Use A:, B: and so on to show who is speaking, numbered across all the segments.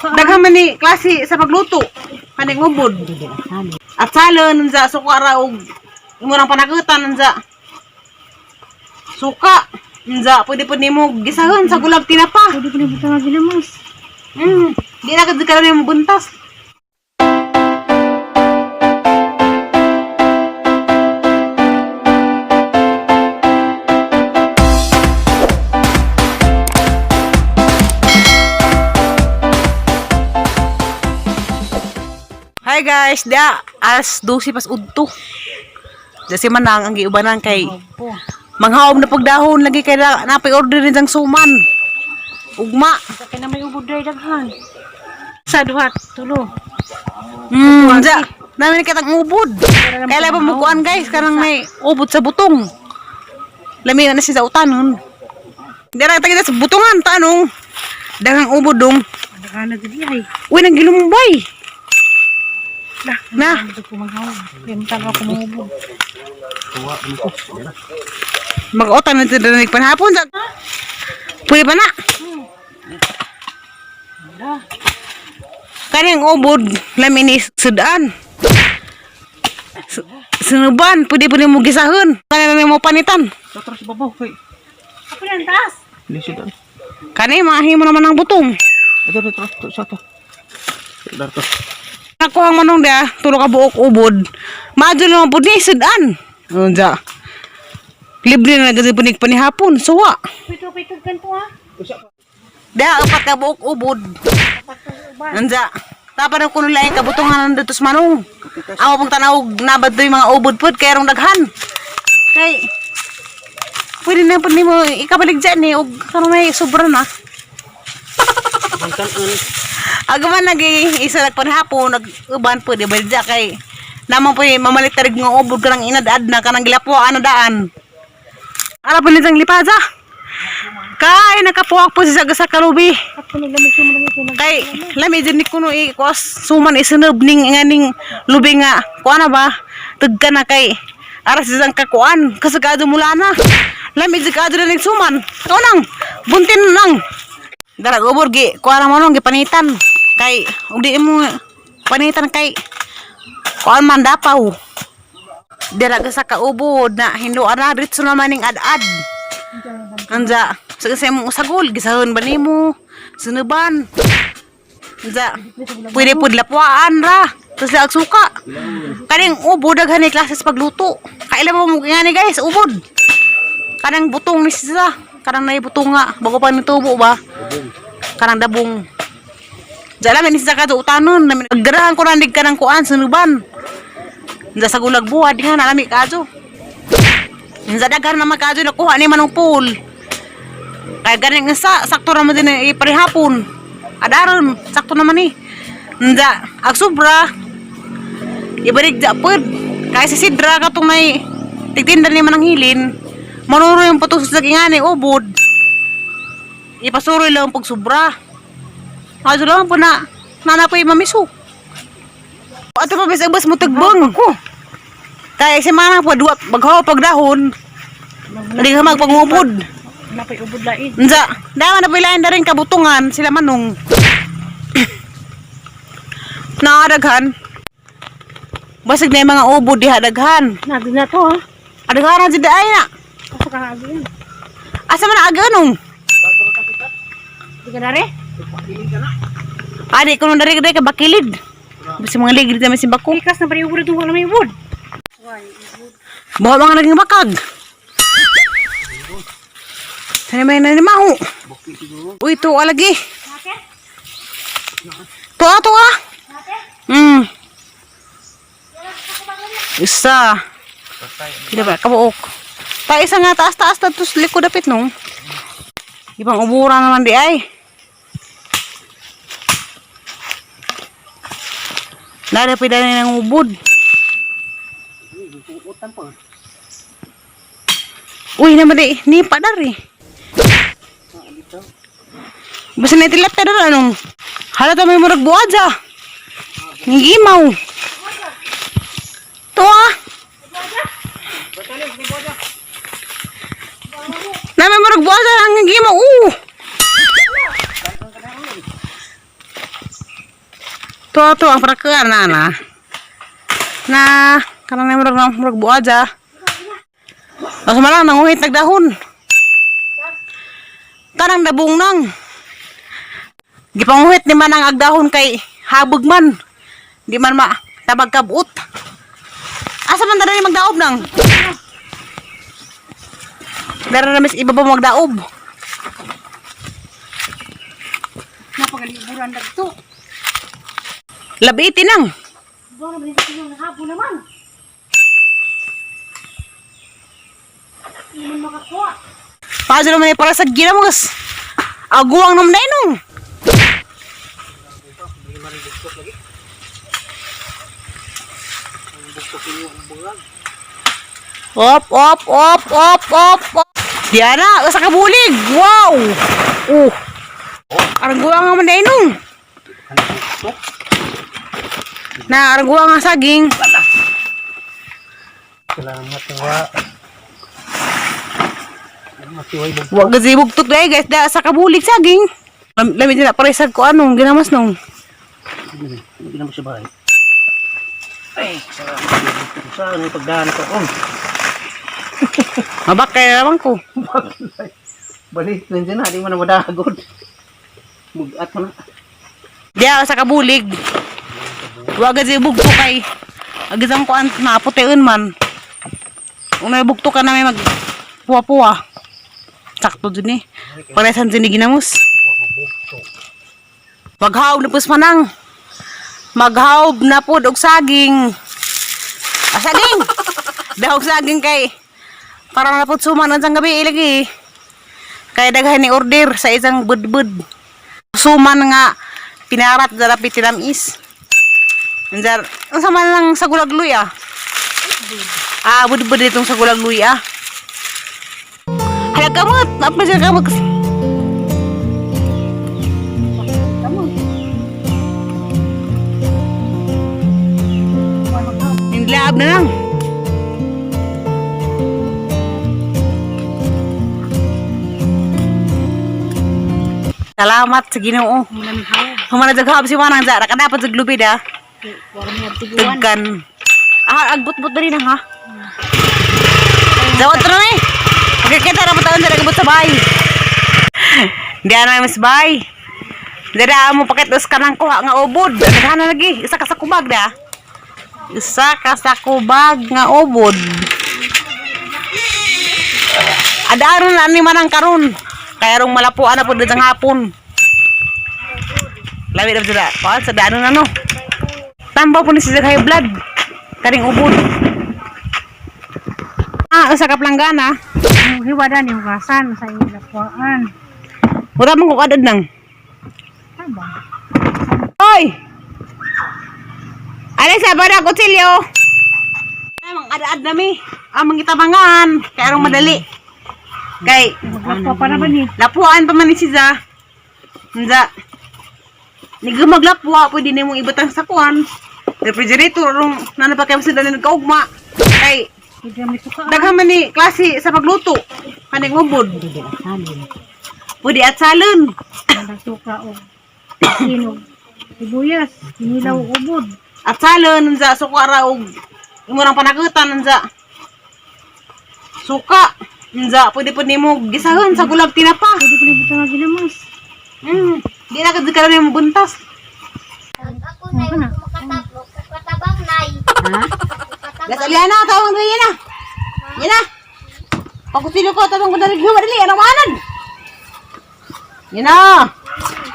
A: Daghan man ni klase sa pagluto. Kaning ubod. At salon unsa suka ra og imurang panagutan unsa. Suka unsa pwede pud nimo gisahon sa gulab tinapa.
B: Pwede ko na butang nga ginamos.
A: Di na gud karon nimo buntas. Hi guys, dia alas 12 pas udto. Di si Manang ang giubanan kay
B: Opo.
A: manghaom na pagdahon lagi kay na napay order ni sang suman. Ugma.
B: Sa kay na may ubod dray daghan. Sa duhat tulo.
A: Ja. Namin kitang ubod. Kaya ba mo kuan guys, kanang may ubod sa butong. Lami na na siya sa utanon. Dira ta kita sa butungan tanong. Daghang ubod dong.
B: Daghan na dili ay.
A: Uy, nang gilumbay.
B: Lah,
A: Na.
B: Ito ko manghaom. Kaya ako mangubod.
A: Mag-utan na dira panhapon sa. Pwede pa na. Kaning ubod, lami ni sudan. Sinuban, pwede po nimo gisahon. Kani na mo panitan.
C: Tatras babaw kay.
B: Ako na taas.
C: Lisod an.
A: Kani mahimo naman ang butong.
C: Ito ito ito sa to. Darto.
A: Ako ang manong dia, tulo ka buok ubod. Maadyo naman pud ni sudan. Unsa? Libre na gud punig panihapon, suwa.
B: Pito pito kanto ha.
A: Dia upat ka buok ubod. Unsa? Tapan ko nila yung kabutungan nandito sa manong. Amo pong tanaw nabad do'y mga ubod pod kay rong daghan. Kay pwede na pud nimo ikabalik dyan eh og karon may sobra na. Aga man nagi isa nagpanhapon nag-uban po di ba dya kay naman po eh, mamalit tarig nga ubod kanang inad-ad na kanang gilapuan na daan. Ara po nitang lipaza. Kay nakapuwak po siya sa kalubi.
B: Ako naglamig ko mo ko nag.
A: Kay lami jud ni kuno i kuas suman isunod ning nganing lubi nga kuan na ba tagka na kay aras isang kakuan kasagado mula na lami jud kaadto na ning suman ikaw nang buntin nang darag ubor gi kuan na mo nung gipanitan kay ug di mo panitan kay kuan man dapaw dira sa kaubod na hinduan na diretso naman ning ad-ad. Anza, sa imong usagol, gisahon ba nimo? Sinuban. Anza, pwede pud lapuan ra. Tapos laag suka. Kaning ubod daghan ni klase sa pagluto. Kaila mo mo ngani guys, ubod. Kanang butong ni siya. Kanang nay butong nga, bago pa nitubo ba? Kanang dabong. Diyan lang ni siya kadto utanon. Garahan ko na kanang kuan sinuban. Anza sa gulag buhat, di nga nalami kadto. Sa daghan naman kadto nakuha ni manong pool. Kaya ganing isa, sakto naman din eh, parehapon. Adaron, sakto naman eh. Nda, ag sobra. Ibalik da pod. Kaya si Sidra katong may tigtinda ni manang hilin. Manuro yung putos sa gingani, ubod. Ipasuroy lang pag sobra. Azo lang po na, nanapoy mamiso. Ato pa bis mo tagbong. Kaya si manang po, duwa, baghaw pagdahon. Hindi ka magpangubod.
B: Napay ubod lain.
A: Unsa, dama na pilain na rin kabutungan sila manong. Naadaghan. Basig na yung mga ubod diha daghan.
B: Nagdi na to ha.
A: Adaghan na ay na.
B: Asa ka na agi.
A: Asa man aga nung?
B: Di ka na re.
A: Adi kuno dari dari ka bakilid. Basi mga ligid na si bako.
B: Pikas na pare ubod ito wala may ubod.
A: Bawa mga naging bakag. Sana may nanimaho. Uy, tuwa lagi. Tuwa, tuwa. Isa. Pila ba? Kabuok. Ta isa nga taas taas na tos likod dapit no. Ibang ubura naman di ay. Nada pida na ng ubod. Uy, naman di, ni pa dari. Basta na tilap ka na anong. Hala ta may murag buwadya. Ngigimaw. To ah. Na may murag buwadya ang ngigimaw. Oo. To to ang prakaan na na. Na kanang na murag murag buaja. Mas malang nanguhit nagdahon. Kanang dabong nang. Gipanguhit ni manang agdahon kay habog man. Di man ma tabag kabut. Asa man dara ni magdaob nang? Dara na mis ibabaw magdaob.
B: Napagaliburan dagto.
A: Labiti nang.
B: Buwan na ba yung hapon naman? Hindi man makakuha.
A: Paano naman eh para sa ginamos. Aguang naman na inong. Op, op, op, op, op, op. Diana, usa ka bulig. Wow. Arang guwang nga man na inong. Na, arang guwang nga saging.
C: Salamat wa. Matiway bug.
A: Wag gazi bugtok dahil guys, da sa kabulig saging. Lamit na paresag ko anong ginamas nung.
C: Hindi naman sa bahay. Ay, salamat. Saan may pagdaan ko? Oh,
A: Mabakay naman ko.
C: balik nandiyan na, di mo na madagod. Bugat mo na.
A: Diya sa kabulig. Wag gazi bugtok kay agizang ko an naputeun man. Unay bugtok ka na may mag puwa-puwa. Sakto dun eh. Paresan din ni ginamos. Maghaob na pus manang. Maghaob na pud og saging. Ah, saging! Dahog saging kay para na pud suman unsang gabi ilagi. Kay daghan ni order sa isang budbud. Suman nga pinarat darapi tinamis. Anjar, unsa man lang sa gulagluy ah. Ah, budbud itong sa gulagluy ah. Hala kamot, apa siya kamot? Nilaab na lang. Salamat sa Ginoo. Humana jag si Manang jara ka dapat jag lupid ah.
B: Wala mo tiguan.
A: Tugkan. Ah, agbot-bot na rin ha. Zawat na eh. Magkikita na taon sa nagabot sa bahay. Di na mas bay. Dada mo pakit us kanang kuha nga ubod. Daghan na lagi. Isa ka sa kubag da. Isa ka sa kubag nga ubod. Adaron na ni manang karon. Kaya rong malapuan na pud ng hapon. Labi na sila. Paal sa dano na no. Tambaw po ni si high blood. Karing ubod. Ah, usa ka planggana.
B: Hiwada ni hugasan sa iyong lakuan.
A: Wala man ko kadad nang.
B: Tama.
A: Hoy! Alay sa bara kutsilyo. Ay, mga ad-ad nami. Ang mga tabangan. Kaya rong madali. Kay,
B: Maglakwa pa naman eh.
A: lapuan pa man ni siya. Nza. Nigumaglapwa, pwede na mong ibutang sa kuan. Refrigerator, rong nana pa kayo sila na nagkaugma. Kay,
B: Hindi na may sukaan.
A: daghan man ni klase sa pagluto. Kaning ubod. Pwede at salon.
B: Nagsuka o sinog. Sibuyas, sinilaw ubod.
A: At salon, nza, suka ra og imurang panagutan, nza. Suka, nza, pwede po nimo gisahon sa gulab tinapa.
B: Pwede ko libutan nga ginamas.
A: Di na kadto karon nimo buntas.
D: Ako na yung makatabang nay.
A: Ha? Gas aliana, tawang dali na. Yan na. Pagkutilo ko, tabang ko dali hiwa dali, anong manan? Yan na.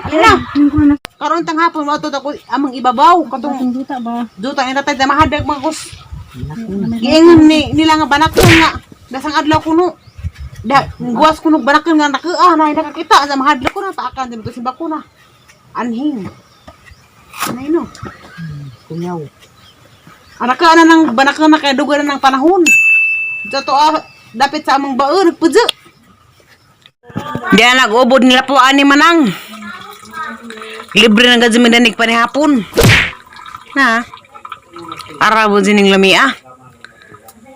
A: Alina.
B: Ano ko na
A: Karon tang hapon mo to ako amang ibabaw katong
B: sa duta ba?
A: duta ina tay mahadag mga kus. Giingon ni nila nga banakon nga dasang adlaw kuno. Da guwas kuno banakon nga nakaa na nakakita sa mahadlok ko na taakan dito si bakuna. Anhing. Anay no.
C: Kunyaw.
A: Araka na ng banakon na kay duga na ng panahon. Dito ah, dapit sa among baon nagpudyo. Di na nag-ubod nila po ani manang. Libre na gadyo mindanig panihapon. Na. Arabo sining lami ah.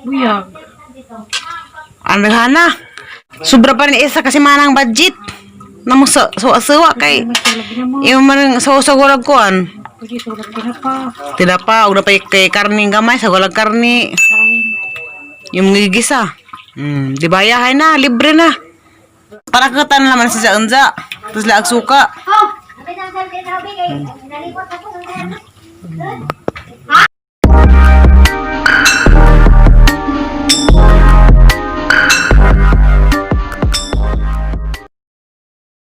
B: Buyag.
A: Ano hana? Sobra pa rin isa kasi manang budget. Namo sa suwa kay
B: May tulog ginamas.
A: yung man sa sa gurag kuan.
B: Pwede sa walang tinapa.
A: Tinapa og napay kay karne gamay sa walang karne. Yung gigisa. Di ba yahay na, libre na. Para katan naman sa unza. Tapos laag suka.
D: Oh, sabi na sabi na sabi kay nalipot ako ng